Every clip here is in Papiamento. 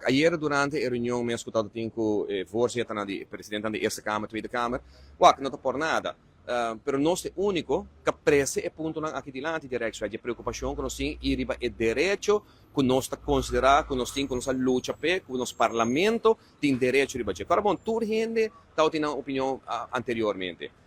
Wak, ayera durante e reunion mes ku tabatin ku e voorzitternan di presidentenan di Eerste Kamer, Tweede Kamer, wak, no ta por nada. Pero nos ta e úniko ku a prese e puntonan aki dilanti di Rijkswet, di e preokupashon ku nos tin i riba e derecho ku nos ta konsiderá ku nos tin, ku nos a lucha p'e, ku nos parlamento tin derecho riba dje. Kòrda bon, tur hende tabatin nan opinion anteriormente.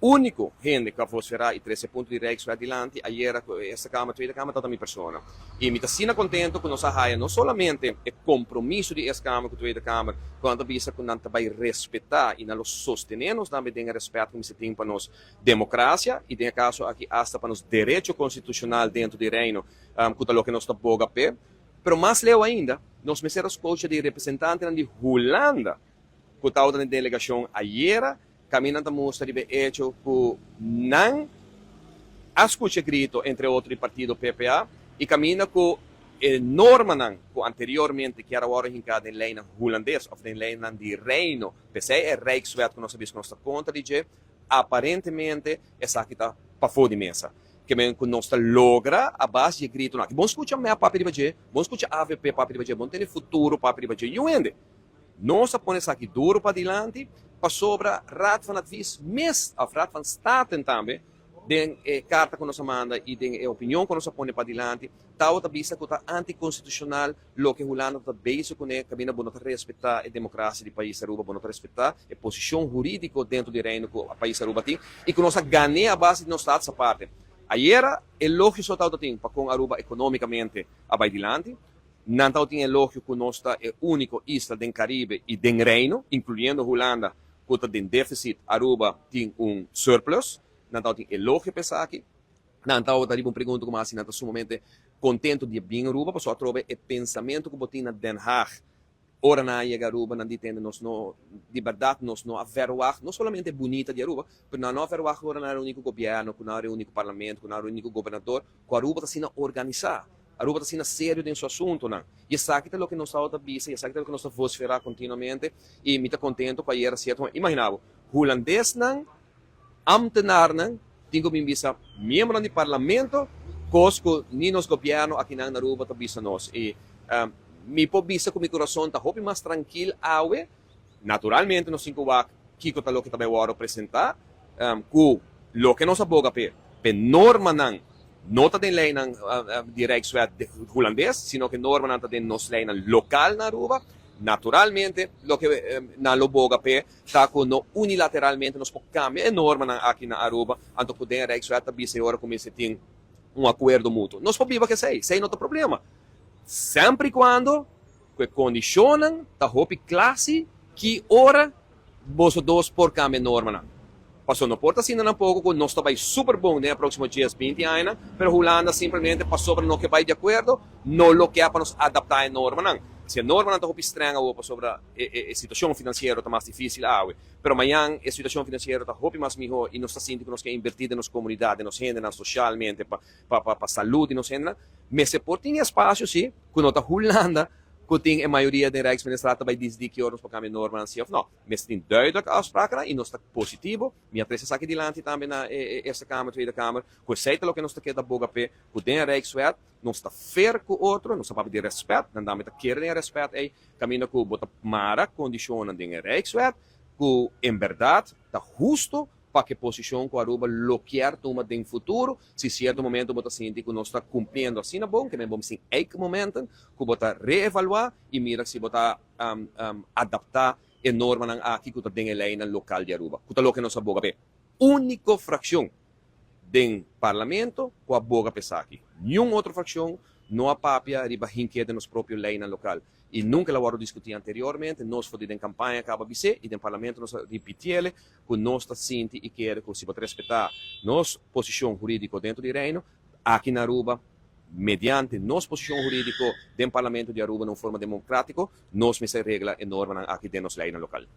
Úniko hende ku a vosferá i trese punto di Rijkswet dilanti ayera ku e Eerste Kamer, Tweede Kamer tabata mi persona. I mi ta asina kontento ku nos a haya no solamente e kompromiso di Eerste Kamer ku Tweede Kamer ku nan ta bisa ku nan ta bai respetá i nan lo sostené nos tambe den e rèspèt ku mester tin pa nos demokrasia i den e kaso aki asta pa nos derecho konstitushonal dentro di Reino ku ta loke nos ta boga p'e. Pero mas leu ainda nos mester a skocha di representantenan di Hulanda ku tabata den delegashon ayera. Kaminda ta mustra riba e echo ku nan a skucha e grito entre otro di partido PPA i kaminda ku e normanan ku anteriormente kier a wòrdu hinká den leinan hulandes òf den leinan di Reino, p'esei e Rijkswet ku nos a bisa ku nos ta kontra di dje, aparentemente esaki ta pafó di mesa. Ke men ku nos ta logra a base di e gritonan aki. Bon skucha mep papia riba dje, bon skucha avp papia riba dje, bon tene Futuro papia riba dje, yu hende. Nos a pone esaki duro padilanti pasobra Raad van Advies mes, of Raad van Staten tambe, den e karta ku nos a manda i den e opinion ku nos a pone padilanti, tabata bisa ku ta antikonstitushonal loke Hulanda ta bezig kuné, kaminda bo no ta respetá e demokrasia di pais Aruba, bo no ta respetá e posishon hurídiko dentro di Reino ku pais Aruba tin i ku nos a gan'é a base di nos Staats Aparte. Ayera elogio so tabata tin pa kon Aruba ekonómikamente a bai dilanti. Nan tabatin elogio ku nos ta e úniko isla den Karibe i den Reino, inkluyendo Hulanda, ku ta den défisit, Aruba tin un surplus. Nan tabatin elogio pa esaki. Nan tabata riba un pregunta ku mi hasi, nan ta sumamente kontentu di a bin Aruba, pasobra atrobe e pensamentu ku bo tin na Den Haag ora nan a yega Aruba, nan di tende nos no, di bèrdat nos no a verwagt, no solamente e bunita di Aruba, pero nan no a verwagt ora nan a reuní ku gobièrnu, ku nan a reuní ku parlamento, ku nan a reuní ku gobernador, ku Aruba ta asina organisá. Aruba ta asina serio den su asuntonan. Y esaki ta loke nos tabata bisa y esaki ta loke nos ta vocifera continuamente y mi ta contento cu ayera cierto momento, imagina bo, Hulandesnan, ambtenaarnan tin cu bin bisa miembronan di parlamento cos cu ni nos gobierno akinan na Aruba ta bisa nos. Y mi por bisa cu mi curason ta hopi mas trankil awe. Naturalmente nos tin cu wak kico ta loke ta bay worde presenta, cu loke nos a boga p'e, p'e normanan no ta den leynan di Rijkswet Hulandes, sino cu e normanan ta den nos leynan local na Aruba. Naturalmente loke nan lo boga p'e ta cu no unilateralmente nos por cambia e normanan aki na Aruba, anto cu den e Rijkswet ta bisa e ora cu mester tin un acuerdo mutuo. Nos por biba cu esey, esey no ta problema, semper y cuando Ku e kondishonnan ta hopi kla si ki ora boso dos por kambia normanan. Pasobra no por ta asina nampoko ku nos ta bai super bon den e próksimo dies, binti añanan, pero Hulanda simplemente pasobra no ke bai di akuerdo no lo ke pa nos adaptá e normanan. Si e normanan ta hopi streng awor pasobra e situashon finansiero ta mas difísil awe, pero mañan e situashon finansiero ta hopi mas mihó i nos ta sinti ku nos ke invertí den nos komunidat, den nos hendenan sosialmente pa pa salud di nos hendenan, mester por tin espasio si. Ku no ta Hulanda ku tin e mayoria den Rijksministraat ta bai disidí ki ora nos por kambia normanan si òf no. Mester tin duidelijk afsprakennan i nos ta positivo. Mi a trese esaki dilanti tambe na e Eerste Kamer, Tweede Kamer, ku esei ta loke nos ta keda boga p'e, ku den e Rijkswet nos ta fair ku otro, nos ta papia di rèspèt, nan tambe ta kere den e rèspèt ei, kaminda ku bo ta mara kondishonnan den e Rijkswet ku en bèrdat ta husto pa ke posishon ku Aruba lo kier tuma den futuro, si sierto momento bo ta sinti ku nos ta kumpliendo asina bon, ke men bo mester eik momenten ku bo ta reevaluá i mira si bo ta adaptá e normanan aki ku ta den e leinan lokal di Aruba, ku ta loke nos a boga p'e. Úniko frakshon den Parlamento ku a boga pa esaki. Niun otro frakshon no a papia riba hink'é den nos propio leinan lokal i nunka el a wòrdu diskutí anteriormente. Nos for di den kampaña kaba bis'é i den Parlamento nos a ripitiele ku nos ta sinti i kere ku si bo ta respetá nos posishon hurídiko dentro di Reino, aki na Aruba, mediante nos posishon hurídiko den Parlamento di Aruba na un forma demokrátiko, nos mester regla e normanan aki den nos leinan lokal.